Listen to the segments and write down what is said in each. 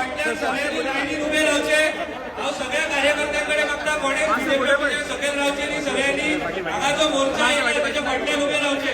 फाटल्यान सगळ्यांनी लायनीन उबे रावचे. हांव सगळ्या कार्यकर्त्यांकडे मागता, कोणे बीजेपीच्या सकयल रावचे न्ही. सगळ्यांनी हांगा जो मोर्चा आयला त्याच्या फाटल्यान उबे रावचे.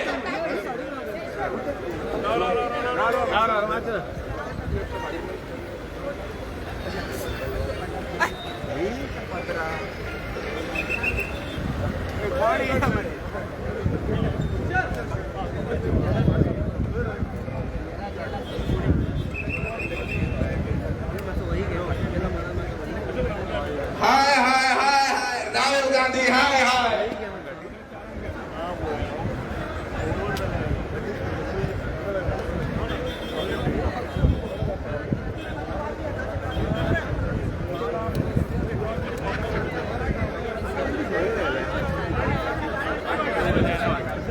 हाय हाय हाय हाय, राहुल गांधी हाय हाय.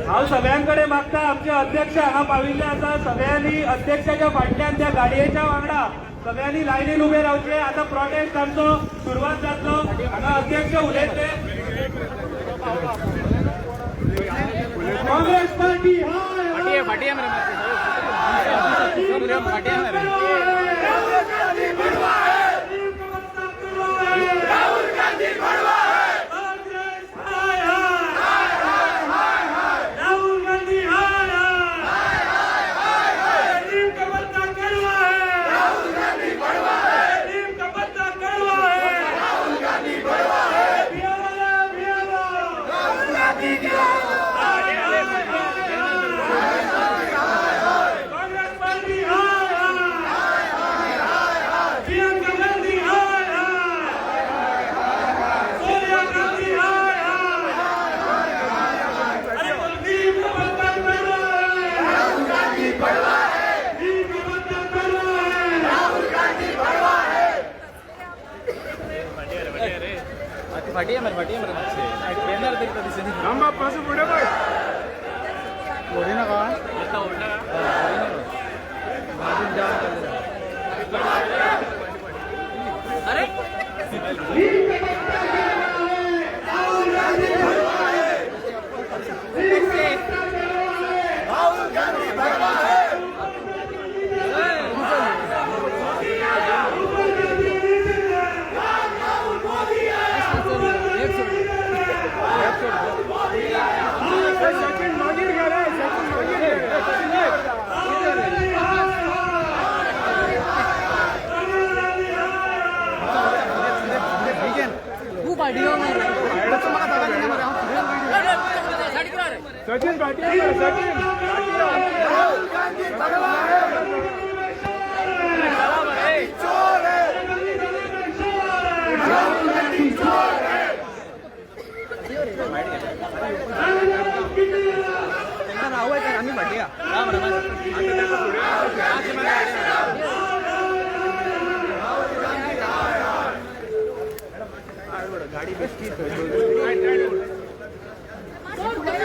हांव सगळ्यांकडे मागता, आमचे अध्यक्ष हांगा पाविल्ले आसा. सगळ्यांनी अध्यक्षाच्या फाटल्यान त्या गाडयेच्या वांगडा सगळ्यांनी लायनीन उबे रावचे. आता प्रोटेस्ट आमचो सुरवात जातलो. हांगा अध्यक्ष उलयतले. काँग्रेस पार्टी हाय. फाटी मरे फाटी मरे. राहुल गांधी राहुल गांधी हाय हाय. नीम का पत्ता कड़वा है, राहुल गांधी बड़वा है. नीम का पत्ता कड़वा है, राहुल गांधी बड़वा है. भियावाला भियावा राहुल गांधी. कांग्रेस पार्टी हाय हाय. प्रियंका गांधी हाय हाय. सोनिया गांधी हाय हाय. अरे नीम का पत्ता कड़वा है, राहुल गांधी बड़वा है. नीम का पत्ता कड़वा है, राहुल गांधी बड़वा है. फाटी मरे फाटी मरे. मातशें बॅनर तरी तो दिसना. ओढी नका. अरे. नीम का पत्ता कड़वा है, राहुल गांधी बड़वा है. नीम का पत्ता कड़वा है, राहुल गांधी बड़वा है. सचिन मागीर घे रे, सचिन मागीर घे. तू पाठी यो मरे. सचिन भाटिया मरे, सचिन. राहुल गांधी बड़वा है, चोर है, राहुल गांधी चोर है. तांकां रावय तर आमी फाटी या.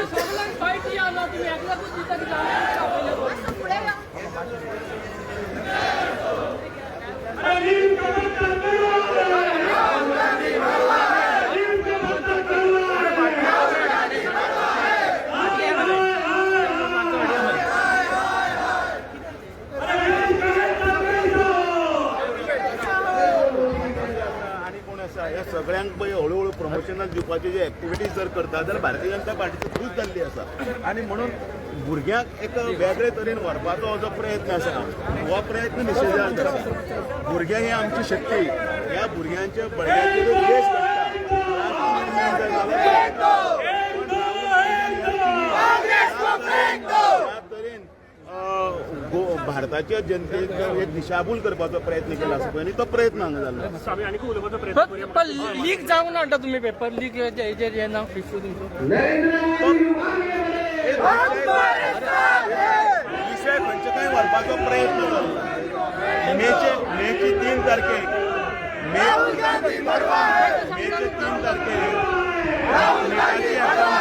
सगळ्यांक फायट या ना, तुम्ही एकल्याकूच दिता कित्याक? फुडें या. अरे नीम का पत्ता कड़वा है, राहुल गांधी बड़वा है. नीम का पत्ता कड़वा है, राहुल गांधी बड़वा है. अरे नीम का पत्ता कड़वा. आनी कोण आसा ह्या सगळ्यांक पळय हळू हळू प्रमोशनाक दिवपाची जे एक्टिविटीज जर करता जाल्यार भारतीय जनता पार्टीची खूब जाल्ली आसा. आनी म्हणून भुरग्यांक एक वेगळे तरेन व्हरपाचो जो प्रयत्न आसा हो प्रयत्न निशेधार्थ आसा. भुरगे ही आमची शक्ती. ह्या भुरग्यांच्या बळग्याचेर देश घडटा. ह्या तरेन भारताच्या जनतेक एक दिशाभूल करपाचो प्रयत्न केला आसा पळय आनी तो प्रयत्न हांगा जाल्लो आसा. पेपर लीक जावंक ना म्हणटा तुमी. पेपर लीक हेजेर हे ना इशू तुमचो. नरेंद्र मोदी आगे बढ़े. विशय खंयचे खंय व्हरपाचो प्रयत्न जाल्लो. मेचे 3 तारखेक, मे मेचे 3 तारखेक निटाची एग्जाम,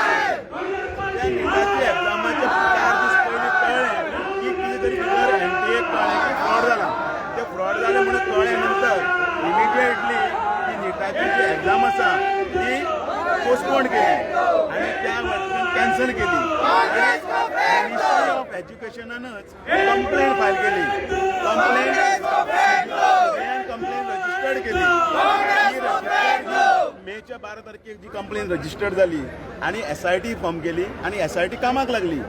त्या निटाची एग्जामाचे 4 दीस पयलीं कळ्ळें की कितें तरी भितर एनटीएक कळ्ळें की फ्रॉड जाला. ते फ्रॉड जालें म्हणून कळ्ळें नंतर इमिडिएटली ती निटाची जी एग्जाम आसा ती पोस्टपोन केली आनी त्या वटेन कॅन्सल केली. मिनिस्ट्री ऑफ एज्युकेशनानच कंप्लेन फायल केली. कंप्लेन सगळ्यान रजिस्टर्ड केली. मेच्या 12 तारखेक जी कंप्लेन रजिस्टर्ड जाली आनी एसआयटी फॉर्म केली आनी एसआयटी कामाक लागली.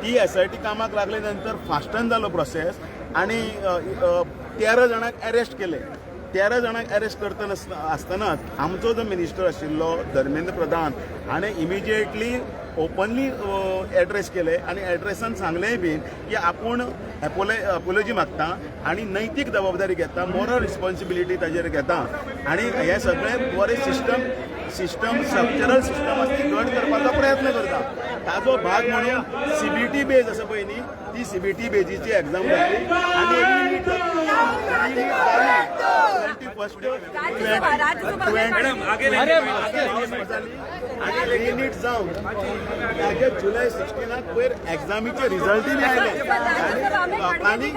ती एसआयटी कामाक लागले नंतर फास्टन जालो प्रोसेस आनी 13 जाणांक अरेस्ट केले. 13 जाणांक अरेस्ट करतना आसतनाच आमचो जो मिनिस्टर आशिल्लो धर्मेंद्र प्रधान हाणें इमिजिएटली ओपनली एड्रेस केले आनी एड्रेसान सांगलेंय बीन की आपूण एपोलॉजी मागता आनी नैतीक जबाबदारी घेता, मोरल रिस्पॉन्सिबिलिटी ताजेर घेता आनी हें सगळें बरें सिस्टम स्ट्रक्चरल सिस्टम आसा ती घट करपाचो प्रयत्न करता. ताजो भाग म्हणून सीबीटी बेज आसा पळय न्ही, ती सीबीटी बेजीची एग्जाम जातली आनी रीनीट जाली 21 आनी रीनीट जावन ताजे जुलय 16 पयर एग्जामीचे रिजल्टूय बी आयले. लोकांनी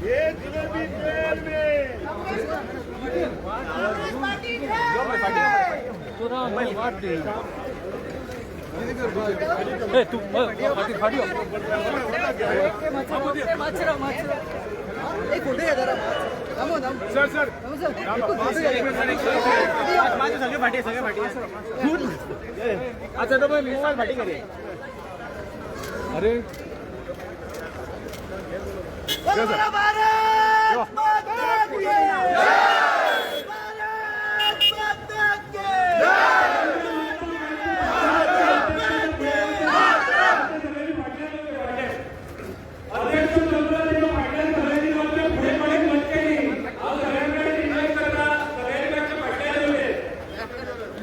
ये जिलेबी जेल में. तू फाटी सगळे फाटी, सगळे फाटी. अच्छा, तो मोबाईल फाटी करे. अरे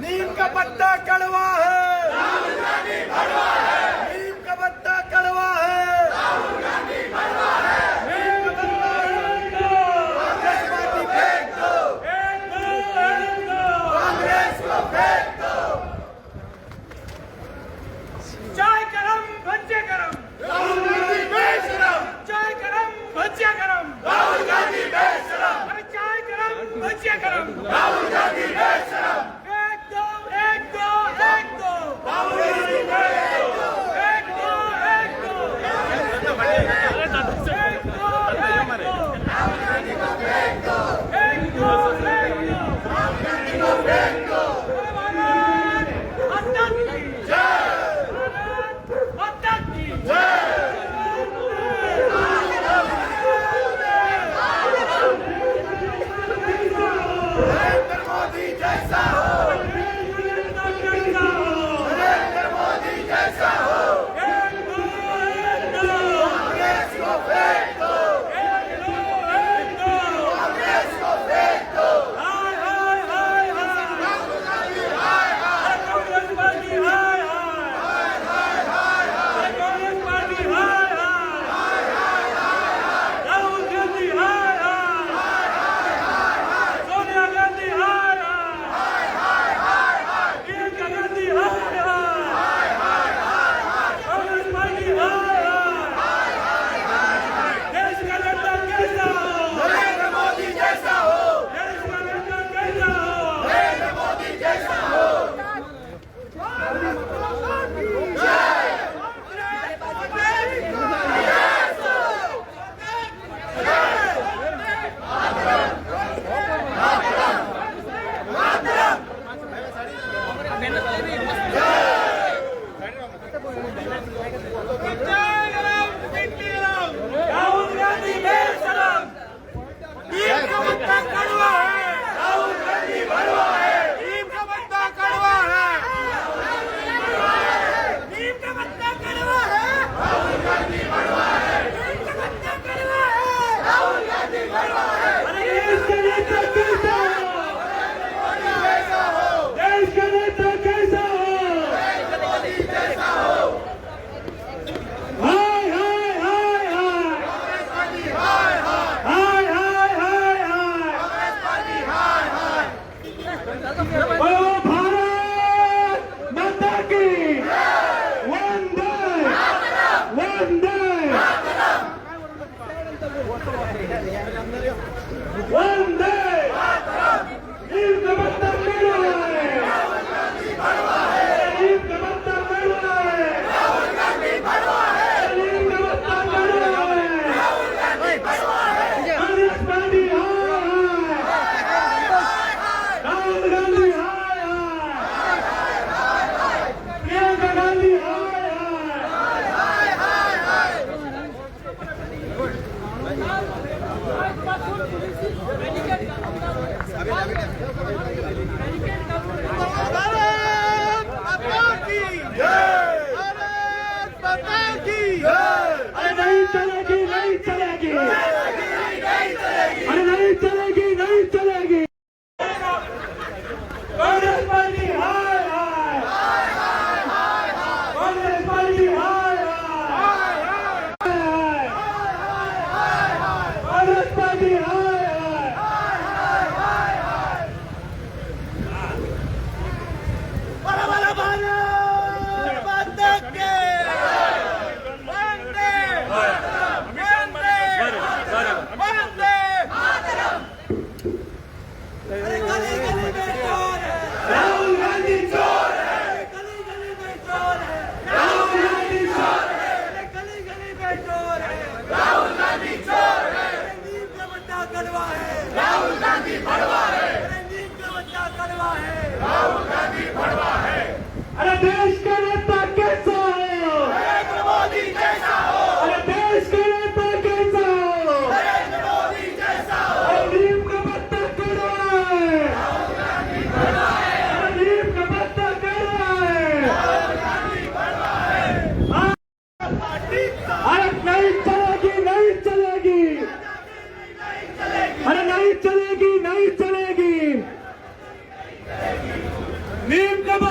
नीम का पत्ता कड़वा है, राहुल गांधी भड़वा है. नीम का पत्ता कड़वा है, राहुल गांधी भड़वा है. कांग्रेस पार्टी फेंक दो, कांग्रेस को फेंक दो. चाय गरम भज्जे गरम, राहुल गांधी बेशरम, चाय गरम भज्जे गरम, राहुल गांधी बेशरम, अरे चाय गरम भज्जे गरम, राहुल गांधी बेशरम. एक दो एक दो एक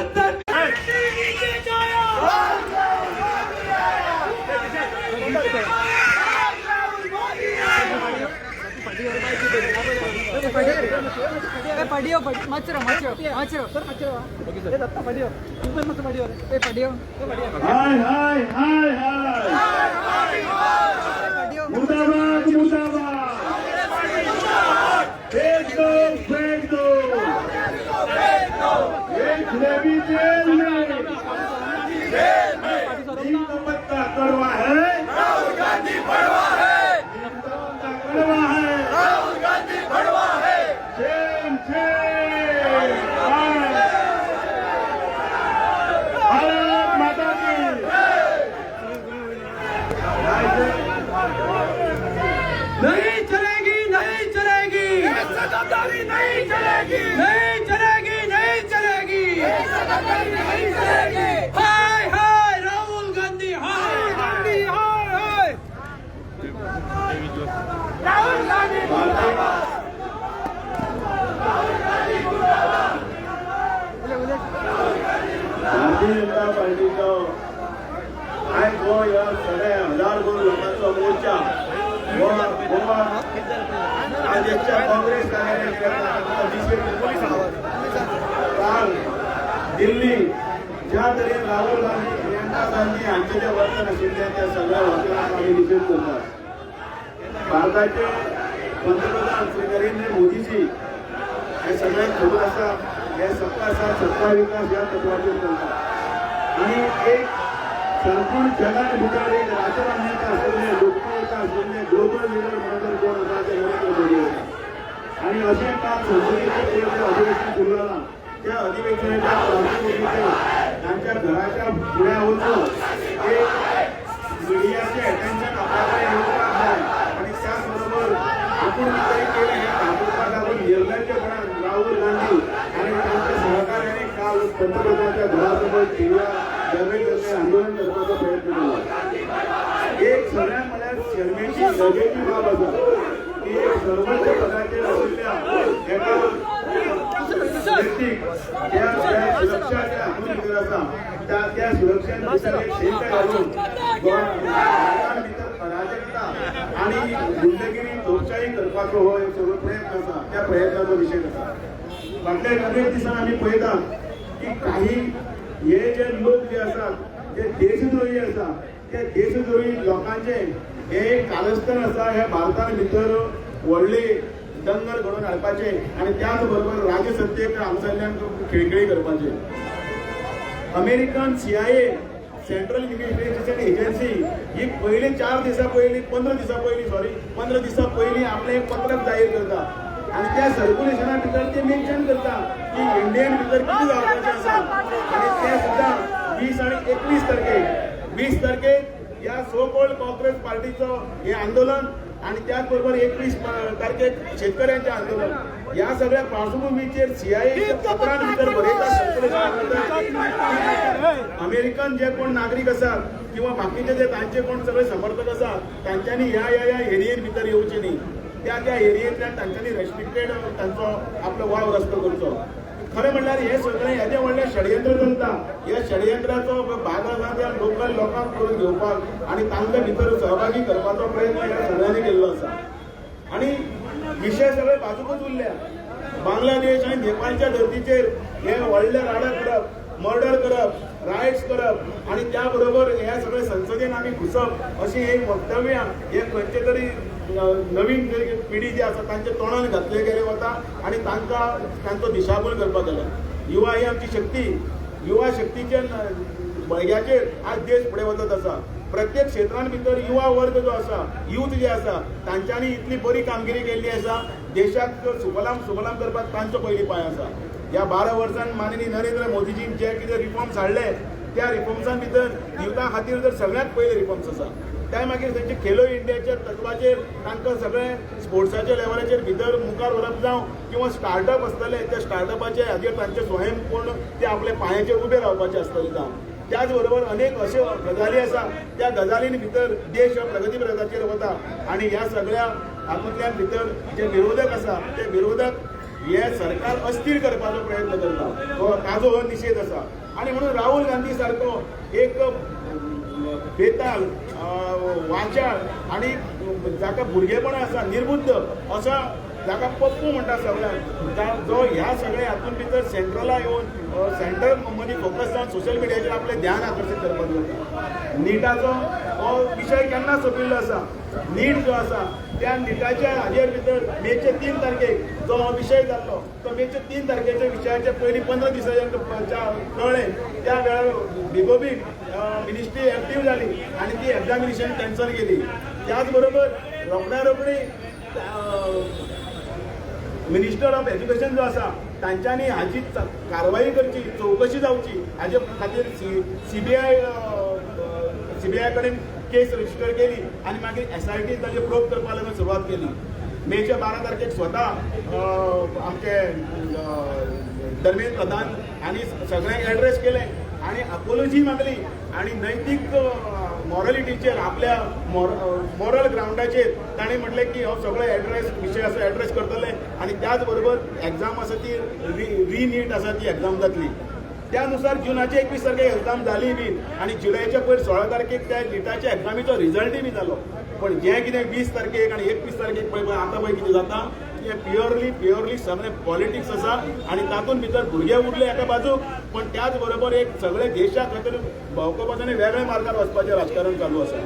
पत्थर हाय हाय हाय हाय मुर्दाबाद मुर्दाबाद फेंक दो फेंक दो ये जलेबी जेल में नीम का पत्ता कड़वा है, राहुल गांधी भड़वा है, नीम का पत्ता कड़वा है, राहुल गांधी भड़वा है। शेम शेम भारत माता की। नहीं चलेगी, नहीं चलेगी, नहीं चलेगी, नहीं चलेगी, नहीं चलेगी, नहीं चलेगी। हाय हाय राहुल गांधी, हाय गांधी, हाय हाय राहुल गांधी मुर्दाबाद। भारतीय जनता पार्टीचो आयज हो ह्या सगळ्या हजारभर लोकांचो मोर्चा गोवा गोवा प्रदेशच्या काँग्रेस कार्यालयात काल दिल्ली ज्या तरेन राहुल गांधी, प्रियंका गांधी हांचें जें वर्तन आशिल्लें त्या सगळ्या वर्तनाक आमी निशेध करतात। भारताचे पंतप्रधान श्री नरेंद्र मोदीजी हे सगळ्यांक खबर आसा, हे सत्ता आसा, सत्ता विकास ह्या तत्वाचेर चलता आनी एक संपूर्ण जगान भितर एक राजमान्यता आशिल्लें, लोकप्रियता आशिल्लें ग्लोबल लिडर म्हणून जर कोण आसा ते नरेंद्र मोदी आसा। आनी अशें काल संसदेचें जें अधिवेशन सुरू जालां त्या अधिवेशनाच्या पार्श्वभूमीचेर तांच्या घराच्या फुड्या वचून एक मिडियाचें एटेन्शन आपल्या कडेन येवपाक जाय आनी त्याच बरोबर आपूण कितें केलें हें दाखोवपाक लागून निर्लज्जपणान राहुल गांधी आनी तांच्या सहकार्याने काल पंतप्रधानाच्या घरासमोर ठेवल्या जमीन आंदोलन करपाचो प्रयत्न केला। एक सगळ्यांत म्हळ्यार शर्मेची लजेची बाब आसा की एक सर्वोच्च पदाचेर आशिल्ल्या एका व्यक्तीक ज्या सुरक्षाच्या हातून भितर आसा त्या त्या सुरक्षेन भितर एक शेत घालून भारतान भितर अराजकता आनी गुंडगिरी लोकशाही करपाचो हो एक सगळो प्रयत्न आसा, त्या प्रयत्नाचो निशेध आसा। फाटल्या अनेक दिसान आमी पळयता की काही हे जे लोक जे आसात जे देशद्रोही आसा त्या देशद्रोही लोकांचे हे कारस्थान आसा हे भारतान भितर व्हडली दंगल घडोवन हाडपाचे आनी त्याच बरोबर राजसत्तेक हांगसरल्यान खिळखिळी करपाचे। American CIA central investigation agency ही पयली 4 दिसां पयलीं 15 दिसां पयलीं सॉरी 15 दिसां पयलीं आपलें एक पत्रक जाहीर करता आनी त्या सर्क्युलेशना भितर ते मेन्शन करता की इंडियन भितर कितें जावपाचें आसा आनी ते सुद्दां 20 आनी 21 तारखेक 20 तारखेक ह्या सो कॉल्ड काँग्रेस पार्टीचो हें आंदोलन आनी त्याच बरोबर 21 तारखेक शेतकऱ्यांचें आंदोलन ह्या सगळ्या पार्श्वभूमीचेर सीआयए पत्रान भितर बरयता अमेरिकन जे कोण नागरीक आसात किंवा बाकीचे जे तांचे कोण सगळे समर्थक आसात तांच्यांनी ह्या ह्या ह्या एरियेन भितर येवचे न्ही, त्या त्या एरियेंतल्यान तांच्यांनी रेस्ट्रिक्टेड तांचो आपलो वावर रस्तो करचो। खरें म्हणल्यार हें सगळें हेजें व्हडलें षडयंत्र चलता, ह्या षडयंत्राचो भाग आसा त्या लोकल लोकांक करून घेवपाक आनी तांकां भितर सहभागी करपाचो प्रयत्न ह्या सगळ्यांनी केल्लो आसा। आनी विशय सगळे बाजूकच उरल्या, बांगलादेश आनी नेपाळच्या धर्तीचेर हे व्हडले राडा करप, मर्डर करप, रायट्स करप आनी त्या बरोबर ह्या सगळे संसदेन आमी घुसप अशी ही वक्तव्यां हे खंयचे तरी नवीन पिढी जी आसा तांच्या तोंडान घातले गेले वता आनी तांकां तांचो दिशाभूल करपाक गेल्या। युवा ही आमची शक्ती, युवा शक्तीच्या बळग्याचेर आज देश फुडें वचत आसा। प्रत्येक क्षेत्रान भितर युवा वर्ग जो आसा, यूथ जे आसा तांच्यांनी इतली बरी कामगिरी केल्ली आसा, देशाक सुफलाम सुफलाम करपाक तांचो पयलीं पांय आसा। ह्या 12 वर्सांत माननीय नरेंद्र मोदीजीन जे कितें रिफॉर्म्स हाडले त्या रिफॉर्म्सां भितर युथा खातीर जर सगळ्यांत पयले रिफॉर्म्स आसा। त्या मागीर थंयचे खेलो इंडियाच्या तत्वाचेर तांकां सगळें स्पोर्ट्साच्या लेवलाचेर भितर मुखार व्हरप जावं किंवा स्टार्टअप आसतले त्या स्टार्टअपाचे हाजेर तांचे स्वयं पूर्ण ते आपल्या पांयाचेर उबे रावपाचे आसतले जावं, त्याच बरोबर अनेक अश्यो गजाली आसा त्या गजालीं भितर देश हो प्रगती पथाचेर वता आनी ह्या सगळ्या हातूंतल्यान भितर जे विरोधक आसा ते विरोधक हे सरकार अस्थिर करपाचो प्रयत्न करता, ताजो हो निशेध आसा. आनी म्हणून राहुल गांधी सारको एक बेताल, वाचाळ आनी जाका भुरगेपणां आसा, निर्बुद्ध असा, जाका पप्पू म्हणटा सगळ्यांक, जो ह्या सगळ्या हातून भितर सेंट्रला येवन सेंटर मदीं फोकस जावन सोशल मिडियाचेर आपलें ध्यान आकर्शीत करपाक जाता. निटाचो हो विशय केन्ना सोंपिल्लो आसा. नीट जो आसा त्या निटाच्या हाजेर भितर मेचे 3 तारखेक जो हो विशय जाल्लो तो मेचे 3 तारखेच्या विशयाच्या पयलीं 15 दिसांच्या कळ्ळें त्या वेळार बेगोबेग मिनिस्ट्री एक्टीव जाली आनी ती एग्जामिनेशन कॅन्सल केली. त्याच बरोबर रोखड्या रोखडी मिनिस्टर ऑफ एज्युकेशन जो आसा तांच्यांनी हाजी कारवाई करची, चवकशी जावची हाजे खातीर सीबीआय कडेन केस रजिस्टर केली आनी मागीर एसआयटी ताजे प्रोब करपाक लागून सुरवात केली. मेच्या 12 तारखेक स्वता आमचे धर्मेंद्र प्रधान आनी सगळ्यांक एड्रेस केलें आनी अपोलोजी मागली आनी नैतीक मॉरलिटीचेर आपल्या मॉरल ग्रावंडाचेर ताणें म्हटलें की हो सगळो एड्रेस विशय आसा एड्रेस करतले आनी त्याच बरोबर एग्जाम आसा ती री नीट आसा ती एग्जाम जातली. त्यानुसार जुनाचे 21 तारखेक एग्जाम जाली बी आनी जुलयच्या पयर 16 तारखेक त्या निटाच्या एग्जामीचो रिजल्टय बी जालो. पण जें कितें 20 तारखेक आनी 21 तारखेक पळय आतां पळय कितें जाता तें प्युअरली प्युअरली सगळें पॉलिटिक्स आसा आनी तातूंत भितर भुरगे उरले एका बाजूक, पण त्याच बरोबर एक सगळे देशा खातीर भोंवपाचें आनी वेगळ्या मार्गार वचपाचें राजकारण चालू आसा.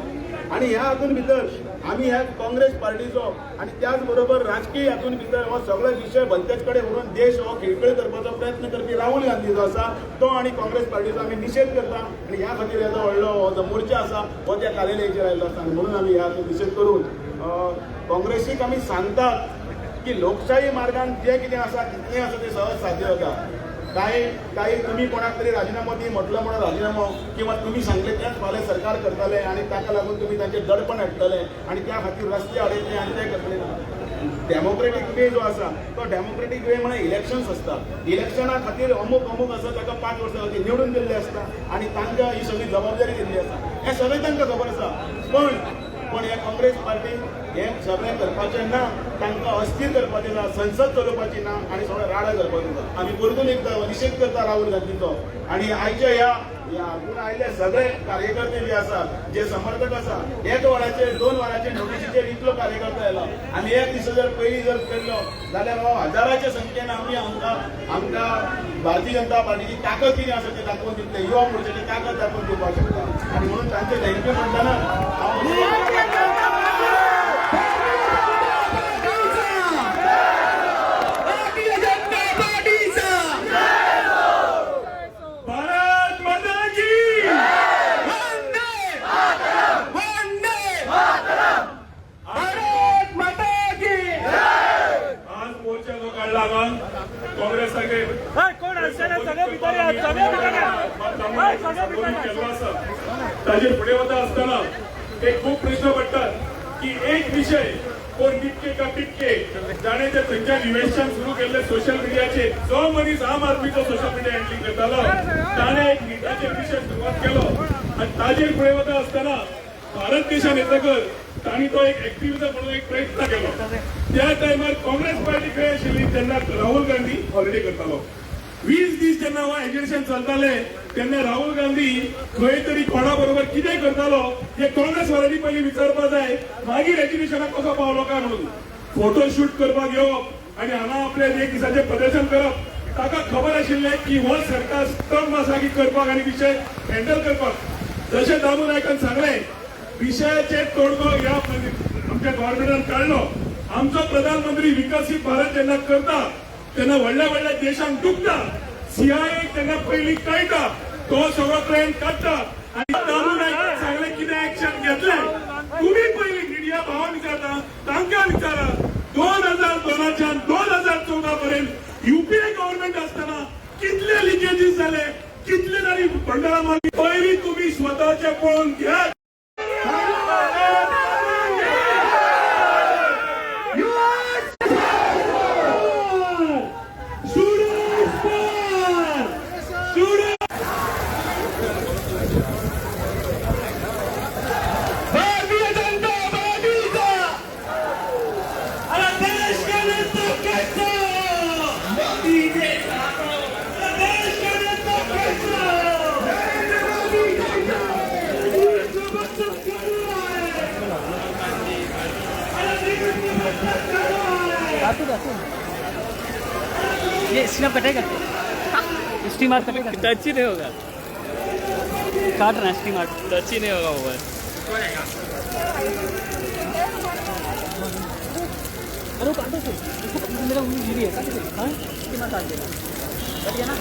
आनी ह्या हातूंत भितर आमी ह्या काँग्रेस पार्टीचो आनी त्याच बरोबर राजकीय हातूंत भितर हो सगळो विशय भलतेच कडेन व्हरून देश हो खिळखिळ करपाचो प्रयत्न करपी राहुल गांधी जो आसा तो आनी काँग्रेस पार्टीचो आमी निशेध करता आनी ह्या खातीर हेजो व्हडलो हो जो मोर्चा आसा हो त्या कार्यालयाचेर आयिल्लो आसा. आनी म्हणून आमी ह्या हातूंत निशेध करून काँग्रेसीक आमी सांगतात की लोकशाही मार्गान जें कितें आसा तितलें आसा तें सहज साध्य जाता. कांय कांय तुमी कोणाक तरी राजिनामो दी म्हटलो म्हणून राजिनामो किंवा तुमी सांगले तेंच फाल्यां सरकार करतले आनी ताका लागून तुमी तांचेर दडपण हाडटले आनी त्या खातीर रस्ते अडयतले आनी ते करतले. डेमोक्रेटीक वे जो आसा तो डेमोक्रेटीक वे म्हळ्यार इलेक्शन्स आसता. इलेक्शना खातीर अमूक अमूक आसा ताका 5 वर्सां खातीर निवडून दिल्ले आसता आनी तांकां ही सगळी जबाबदारी दिल्ली आसा, हें सगळें तांकां खबर आसा. पण पण ह्या काँग्रेस पार्टीन हें सगळें करपाचें ना, तांकां अस्थिर करपाचें ना, संसद चलोवपाची ना आनी सगळें राडा करपाचें ना. आमी परतून एकदां निशेध करता राहुल गांधीचो आनी आयच्या ह्या हातून आयिल्ले सगळे कार्यकर्ते जे आसात, जे समर्थक आसा, 1 वराचेर 2 वरांचेर नोटिशीचेर इतलो कार्यकर्तो आयला आनी एक दीस जर पयलीं जर केल्लो जाल्यार हो हजाराच्या संख्येन आमी आमकां आमकां भारतीय जनता पार्टीची ताकद कितें आसा तें दाखोवन दितले, युवा मोर्चाची ताकद दाखोवन दिवपाक शकता. आनी म्हणून तांचे thank you म्हणटना हांव भारत माता की. भारत माता की. आज मोर्चा जो काढला हांगा काँग्रेसाचे कोण आसतना सगळे भितर यात, सगळे भितर यात. सगळे भितर यात. केल्लो आसा ताजेर फुडें वता आसतना एक खूब प्रश्न पडटात की एक विशय कोण टिपके का टिपके जाणे ते थंयच्या निवेशन सुरू केल्ले सोशल मिडियाचेर जो मनीस आम आदमीचो सोशल मिडिया हँडलिंग करतालो ताणें एक निटाचेर विशय सुरवात केलो आनी ताजेर फुडें वता आसतना भारत देशान येतकर तांणी तो एक एक्टिविजम म्हणून एक प्रयत्न केलो. त्या टायमार काँग्रेस पार्टी खंय आशिल्ली तेन्ना राहुल गांधी हॉलिडे करतालो. 20 दीस जेन्ना हो एजिटेशन चलताले तेन्ना राहुल गांधी खंय तरी कोणा बरोबर कितें करतालो हे काँग्रेस वाल्यांनी पयलीं विचारपा जाय, मागीर एजिटेशनाक कसो पावलो काय म्हणून. फोटो शूट करपाक येवप आनी हांगा आपलें एक दिसाचें प्रदर्शन करप, ताका खबर आशिल्लें की हो सरकार स्ट्रॉंग आसा की करपाक आनी विशय हँडल करपाक. जशें दामू नायकान सांगलें, विशयाचेर तोडगो ह्या आमच्या गव्हर्मेंटान काडलो. आमचो प्रधानमंत्री विकसीत भारत जेन्ना करता तेन्ना व्हडल्या व्हडल्या देशांक दुखता, सीआयए तेन्ना पयलीं कळटा, तो सगळो प्लॅन काडटा आनी दामू नायकान सांगलें कितें एक्शन घेतलें. तुमी पयलीं मिडिया भावान विचारता तांकां विचारा, 2002च्यान 2014 पर्यंत युपीए गव्हर्मेंट आसतना कितले लिकेजीस जाले, कितले जाणी भंडारा मारली. पयलीं तुमी स्वताचे पळोवन घ्यात. भारतीय जनता पार्टीचा. अरे देश का नेता कैसा? स्टीम कटेगा, स्टीम आज कटेगा, टच ही नहीं होगा। काट रहे हैं स्टीम आज। टच ही नहीं होगा मोबाइल। अरे वो काटो से इसको, मेरा उंगली गिरी है, काटो से। हाँ, स्टीम काट देगा, कट गया ना।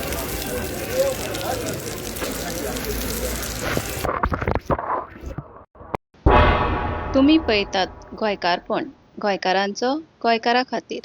तुमी पळयतात गोंयकारपण, गोंयकारांचो गोंयकारा खातीर।